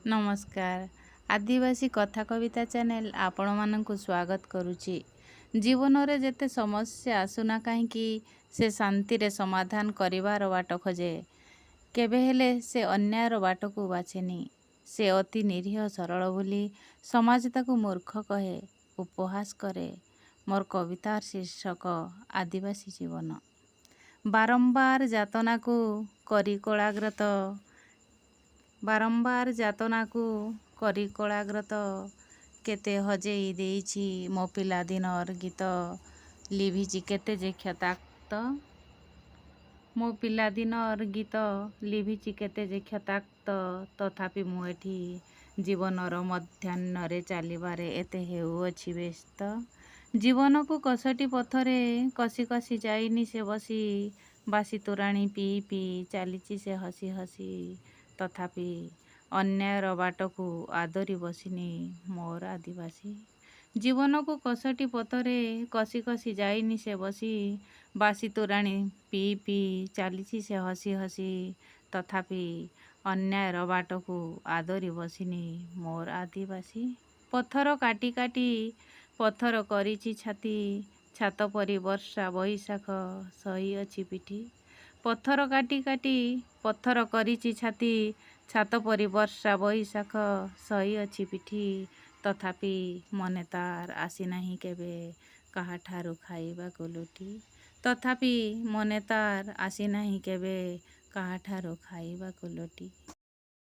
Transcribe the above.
ନମସ୍କାର। ଆଦିବାସୀ କଥା କବିତା ଚ୍ୟାନେଲ୍ ଆପଣମାନଙ୍କୁ ସ୍ୱାଗତ କରୁଛି। ଜୀବନରେ ଯେତେ ସମସ୍ୟା ଆସୁନା କାହିଁକି, ସେ ଶାନ୍ତିରେ ସମାଧାନ କରିବାର ବାଟ ଖୋଜେ। କେବେ ହେଲେ ସେ ଅନ୍ୟାୟର ବାଟକୁ ବାଛେନି। ସେ ଅତି ନିରୀହ ସରଳ ବୋଲି ସମାଜ ତାକୁ ମୂର୍ଖ କହେ, ଉପହାସ କରେ। ମୋର କବିତାର ଶୀର୍ଷକ ଆଦିବାସୀ ଜୀବନ। ବାରମ୍ବାର ଯାତନାକୁ କରି କୋଳାଗ୍ରତ, ବାରମ୍ବାର ଯାତନାକୁ କରି କୋଳାଗ୍ରତ, କେତେ ହଜେଇ ଦେଇଛି ମୋ ପିଲାଦିନର ଗୀତ, ଲିଭିଛି କେତେ ଯେ କ୍ଷତାକ୍ତ। ମୋ ପିଲାଦିନର ଗୀତ ଲିଭିଛି କେତେ ଯେ କ୍ଷତାକ୍ତ, ତଥାପି ମୁଁ ଏଠି ଜୀବନର ମଧ୍ୟାହ୍ନରେ ଚାଲିବାରେ ଏତେ ହେଉଅଛି ବ୍ୟସ୍ତ। ଜୀବନକୁ କଷଟି ପଥରେ କଷି କଷି ଯାଇନି ସେ ବସି, ବାସି ତୋରାଣି ପିଇ ପିଇ ଚାଲିଛି ସେ ହସି ହସି, ତଥାପି ଅନ୍ୟାୟର ବାଟକୁ ଆଦରି ବସିନି ମୋର ଆଦିବାସୀ। ଜୀବନକୁ କଷଟି ପଥରେ କଷି କଷି ଯାଇନି ସେ ବସି, ବାସି ତୋରାଣି ପିଇ ପିଇ ଚାଲିଛି ସେ ହସି ହସି, ତଥାପି ଅନ୍ୟାୟର ବାଟକୁ ଆଦରି ବସିନି ମୋର ଆଦିବାସୀ। ପଥର କାଟି କାଟି ପଥର କରିଛି ଛାତି, ଛାତ ପରି ବର୍ଷା ବୈଶାଖ ସହିଅଛି ପିଠି। ପଥର କାଟି କାଟି ପଥର କରିଛି ଛାତି, ଛାତ ପରି ବର୍ଷା ବୈଶାଖ ସହିଅଛି ପିଠି, ତଥାପି ମନେ ତାର ଆସିନାହିଁ କେବେ କାହାଠାରୁ ଖାଇବାକୁ ଲୁଟି। ତଥାପି ମନେ ତାର ଆସିନାହିଁ କେବେ କାହାଠାରୁ ଖାଇବାକୁ ଲୁଟି।